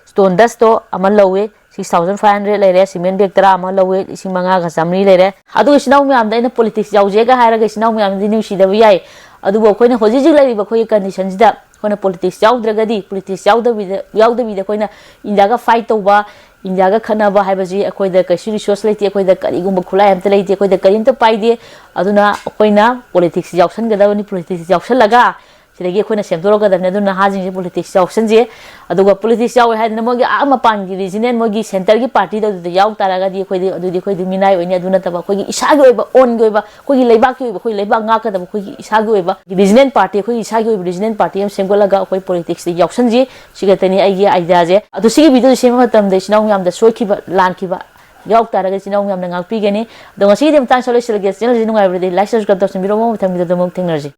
stone dustꯇꯣ ꯑꯃ ꯂꯧꯋꯤ, six thousand five hundred ꯂꯩꯔꯦ꯫ Cement bag ꯇꯔꯥ ꯑꯃ ꯂꯧꯋꯤ, ꯂꯤꯁꯤꯡ ꯃꯉꯥꯒ ꯆꯥꯝꯃꯔꯤ ꯂꯩꯔꯦ꯫ ꯑꯗꯨꯒ ꯏꯆꯤꯟ ꯏꯅꯥꯎ ꯃꯌꯥꯝꯗ ꯑꯩꯅ politics ꯌꯥꯎꯖꯦꯒ ꯍꯥꯏꯔꯒ ꯏꯆꯤꯟ ꯏꯅꯥꯎ ꯃꯌꯥꯝꯗꯤ ꯅꯨꯡꯁꯤꯗꯕ ꯌꯥꯏ꯫ ꯑꯗꯨꯕꯨ ꯑꯩꯈꯣꯏꯅ ꯍꯧꯖꯤꯛ ꯍꯧꯖꯤꯛ ꯂꯩꯔꯤꯕ ꯑꯩꯈꯣꯏꯒꯤ conditionꯁꯤꯗ ꯑꯩꯈꯣꯏꯅ politics ꯌꯥꯎꯗ꯭ꯔꯒꯗꯤ, politics ꯌꯥꯎꯗꯕꯤꯗ, ꯌꯥꯎꯗꯕꯤꯗ ꯑꯩꯈꯣꯏꯅ ꯏꯟꯗꯤꯌꯥꯒ fight ꯇꯧꯕ, ꯏꯟꯗꯤꯌꯥꯒ ꯈꯠꯅꯕ ꯍꯥꯏꯕꯁꯤ ꯑꯩꯈꯣꯏꯗ ꯀꯩꯁꯨ resource ꯂꯩꯇꯦ, ꯑꯩꯈꯣꯏꯗ ꯀꯔꯤꯒꯨꯝꯕ ꯈꯨꯠꯂꯥꯏ ꯑꯝꯇ ꯂꯩꯇꯦ, ꯑꯩꯈꯣꯏꯗ ꯀꯔꯤꯝꯇ ꯄꯥꯏꯗꯦ꯫ ꯑꯗꯨꯅ ꯑꯩꯈꯣꯏꯅ politics ꯌꯥꯎꯁꯟꯒꯗꯕꯅꯤ, politics ꯌꯥꯎꯁꯜꯂꯒ ꯁꯤꯗꯒꯤ ꯑꯩꯈꯣꯏꯅ ꯁꯦꯝꯗꯣꯔꯛꯀꯗꯕꯅꯤ꯫ ꯑꯗꯨꯅ ꯅꯍꯥꯁꯤꯡꯁꯦ politics ꯌꯥꯎꯁꯟꯁꯦ꯫ ꯑꯗꯨꯒ politics ꯌꯥꯎꯋꯦ ꯍꯥꯏꯗꯅ ꯃꯣꯏꯒꯤ ꯑꯥ ꯃꯄꯥꯟꯒꯤ regional, ꯃꯣꯏꯒꯤ centreꯒꯤ partyꯗ ꯑꯗꯨꯗ ꯌꯥꯎ ꯇꯥꯔꯒꯗꯤ ꯑꯩꯈꯣꯏꯗꯤ, ꯑꯗꯨꯗꯤ ꯑꯩꯈꯣꯏꯗꯤ ꯃꯤꯅꯥꯏ ꯑꯣꯏꯅꯤ꯫ ꯑꯗꯨ ꯅꯠꯇꯕ ꯑꯩꯈꯣꯏꯒꯤ ꯏꯁꯥꯒꯤ ꯑꯣꯏꯕ, ownꯒꯤ ꯑꯣꯏꯕ, ꯑꯩꯈꯣꯏꯒꯤ ꯂꯩꯕꯥꯛꯀꯤ ꯑꯣꯏꯕ, ꯑꯩꯈꯣꯏ ꯂꯩꯕꯥꯛ ꯉꯥꯛꯀꯗꯕ ꯑꯩꯈꯣꯏꯒꯤ ꯏꯁꯥꯒꯤ ꯑꯣꯏꯕ regional party, ꯑꯩꯈꯣꯏꯒꯤ ꯏꯁꯥꯒꯤ ꯑꯣꯏꯕ regional party ꯑꯃ ꯁꯦꯝꯒꯠꯂꯒ ꯑꯩꯈꯣꯏ politicsꯇ ꯌꯥꯎꯁꯟꯁꯤ꯫ ꯁꯤ ꯈꯛꯇꯅꯤ ꯑꯩꯒꯤ ideaꯁꯦ꯫ ꯑꯗꯣ ꯁꯤꯒꯤ video ꯁꯦꯝꯕ ꯃꯇꯝꯗ ꯏꯆꯤꯟ ꯏꯅꯥꯎ ꯃꯌꯥꯝꯗ ꯁꯣꯏꯈꯤꯕ, ꯂꯥꯟꯈꯤꯕ ꯌꯥꯎ ꯇꯥꯔꯒꯗꯤ ꯏꯆꯤꯟ ꯏꯅꯥꯎ ꯃꯌꯥꯝꯅ ꯉꯥꯛꯄꯤꯒꯅꯤ꯫ ꯑꯗꯣ ꯉꯁꯤꯒꯤꯗꯤ ꯃꯇꯥꯡꯁꯤꯗ ꯂꯣꯏꯁꯤꯜꯂꯒꯦ꯫ Channelꯁꯤ ꯅꯨꯡꯉꯥꯏꯕꯗꯤ like, subscribe ꯇꯧꯁꯟꯕꯤꯔꯝꯃꯣ꯫ ꯃꯊꯪ videoꯗ ꯑꯃꯨꯛ ꯊꯦꯡꯅꯔꯁꯤ꯫